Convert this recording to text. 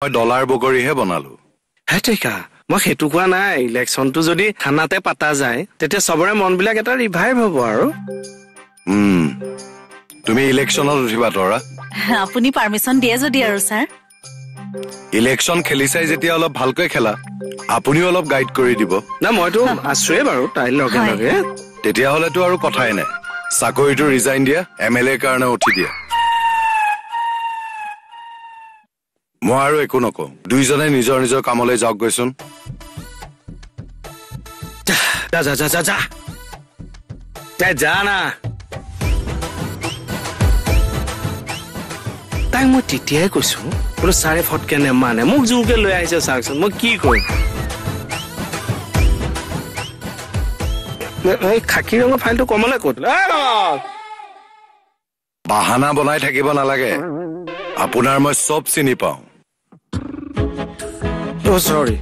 মই ডলাৰ বগৰীহে বনালো। হে টেকা, মই সেইটো কোৱা নাই। ইলেকশ্যনটো যদি থানাতে পাতা যায় তেতিয়া চবৰে মনবিলাক এটা ৰিভাইভ হ'ব আৰু। তুমি ইলেকশ্যনত উঠিবা তৰা? আপুনি পাৰ্মিশ্যন দিয়ে যদি আৰু ছাৰ। ইলেকশ্যন খেলিছাই যেতিয়া অলপ ভালকৈ খেলা, আপুনিও অলপ গাইড কৰি দিব। না, মইতো আছোৱে বাৰু তাইৰ লগে লগে। তেতিয়াহ'লেতো আৰু কথাই নাই, চাকৰিটো ৰিজাইন দিয়া, এম এল এৰ কাৰণে উঠি দিয়া। মই আৰু একো নকওঁ, দুইজনে নিজৰ নিজৰ কামলৈ যাওকগৈচোন। যা যা যা যা যা যা না। তাইক মই তেতিয়াই কৈছো বোলো ছাৰে ফটকে নেমানে, মোক জোৰকে লৈ আহিছে, চাওকচোন মই কি কৰিম। এই খাকী ৰঙৰ ফাইলটো কমলে ক'ত? বাহানা বনাই থাকিব নালাগে, আপোনাৰ মই চব চিনি পাওঁ। চৰি।